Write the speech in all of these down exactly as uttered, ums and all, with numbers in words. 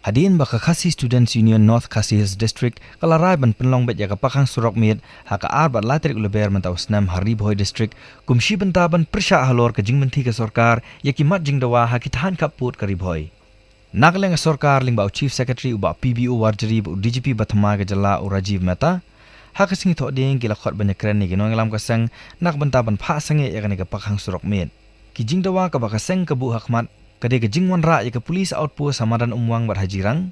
Hadien ba ka Khasi Students Union North Khasi Hills District ka la rai ban pynlong beit ïa ka pakhang surok miet ha ka ar bad lai tarik u Lber mynta u snem ha Ri Bhoi District, kum shi bynta ban pyrshah halor ka jingmynthi ka sorkar ïa ki mat jingdawa ha ki thaiñ khappud ka Ri Bhoi. Na ka liang ka sorkar lyngba u Chief Secretary u Bah P B O Warjri bad u D G P ba thymmai ka jylla u Rajiv Mehta, ha ka sngi Thohdieng ki la khot ban ïakren ïa ki nongïalam ka seng na ka bynta ban phah sangeh ïa kane ka pakhang surok miet. Ki jingdawa kaba ka seng ka buh ha khmat ka dei ka jingwanrah ïa ka police outpost ha madan Umwang bad ha Jirang,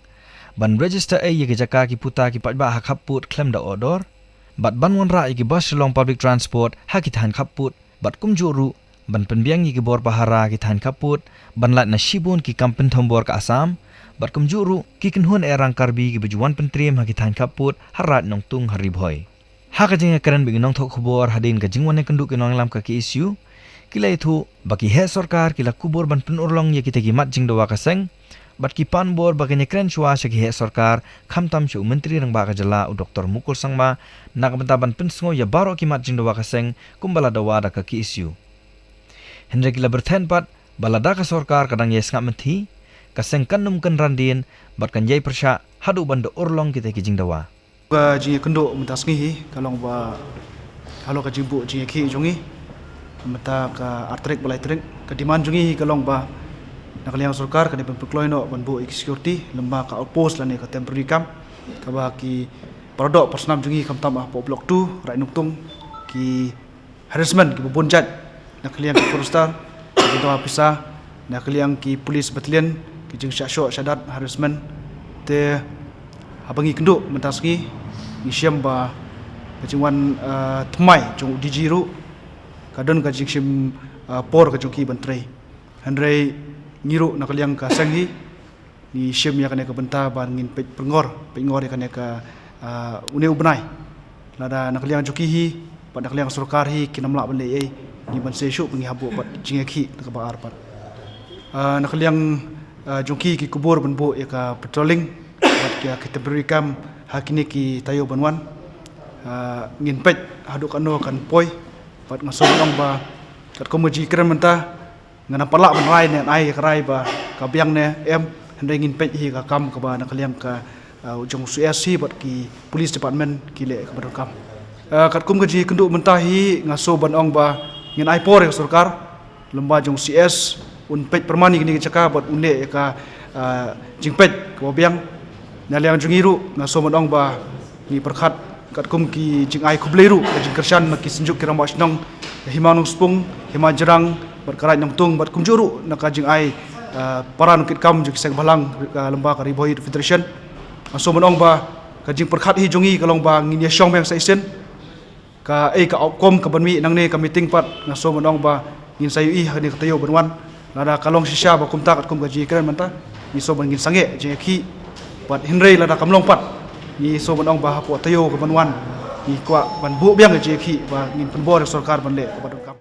ban register ei ïa ki jaka ki puta ki paidbah ha khappud khlem da order, bad ban wanrah ïa ki bus Shillong public transport ha ki thaiñ khappud, bad kumjuh ruh ban pynbiang ïa ki bor pahara ki thaiñ khappud ban lait na shibun ki kam pynthombor ka Assam, bad kumjuh ruh ki kynhun eh rang Karbi kiba ju wan pyntriem ha ki thaiñ khappud ha Raid Nongtung ha Ri Bhoi. Ha ka jingïakren bad ki nongthoh khubor hadien ka jingwan ïakynduh ki nongïalam ka K S U, ki la ïathuh ba ki heh sorkar ki la kubur ban pynurlong ïa kita ki mat jingdawa ka seng, bad ki pan bor ba kin ïakren shuwa sha ki heh sorkar, khamtam sha u Myntri Rangbah ka jylla u Doktor Mukul Sangma, na ka bynta ban pynsngew ïa baroh ki mat jingdawa ka seng kumba la dawa da ka K S U. Hynrei ki la byrthen pat ba lada ka sorkar ka dang ïai sngap mynthi, ka seng kan nym kynran dien bad kan ïai pyrshah haduh ban da urlong kita ki jingdawa. Ka jingïakynduh mynta sngi hi ka long ba halor ka jingbuh jingïakhih jong ngi mynta ka ar tarik bad lai tarik, ka demand jong ngi hi ka long ba na ka liang sorkar ka dei ban pynkloi noh ban buh ïa ki security lyngba ka outpost lane ka temporary camp kaba ki paradoh parsnam jong ngi khamtam hapoh Block two Raid Nongtung ki harassment kiba bun jait na ka liang ki forester, ki dawa pisa, na ka liang ki police battalion, ki jingshah shoh shah dat, harassment. Te haba ngi kynduh mynta sngi ngi shem ba ka jingwan, ah, thymmai jong u D G ruh ka don ka jingshim, ah, por ka jong ki ban trei. Hynrei ngi ruh na ka liang ka seng hi ngi shim ïa kane ka bynta ba ngin peit pyrngor, peit ngor ïa kane ka, ah, une u bnai. Lada na ka liang jong ki hi bad na ka liang sorkar hi kin ym lah ban leh ei, ngi ban seisoh ba ngi hap buh bad jingïakhih na kaba ar pat. Ah, na ka liang, ah, jong ki ki kubur ban buh ïa ka patrolling bad ïa ka temporary camp ha kine ki taïew ban wan. Ah, ngin peit haduh katno kan poi bad nga sngew ban ong ba katkum ka jingkren mynta, ngan ym pat lah ban rai ne ai ka rai ba ka biang ne em, hynrei ngin peit hi ka kam kaba na ka liang ka, uh, jong C S hi bad ki police department ki leh kaba donkam. Uh, katkum ka jingkynduh mynta hi nga sngew ban ong ba ngin ai por ïa ka sorkar lem ba jong C S un peit pyrman ïa kine ki jaka bad un leh ïa ka, uh, jingpeit kaba biang. Na liang jong ngi ruh nga sngew ban ong ba ngi pyrkhat katkum ki jingai khublei ruh ka jingkyrshan na ki synjuk ki rangbah shnong, Hima Nongspung, Hima Jirang bad ka Raid Nongtung bad kumjuh ruh na ka jingai, ah, para nongkitkam jong ki seng bhalang, ah, lem ba ka Ri Bhoi Youth Federation. Nga sngew ban ong ba ka jingpyrkhat hi jong ngi ka long ba ngin ïa shong biang sa shisien. Ka, eh, ka outcome kaban mih nangne ka meeting pat nga sngew ban ong ba ngin sa ïohi ha kane ka taïew ban wan. Lada ka long shisha ba kumta katkum ka jingkren mynta, ngi sngew ban ngin sangeh jingïakhih. Bad hynrei lada kam long pat, ngi sngew ban ong ba hapoh taïew kaban wan ngi kwah ban buh biang jingïakhih ba ngin pynbor ïa sorkar ban leh kaba donkam.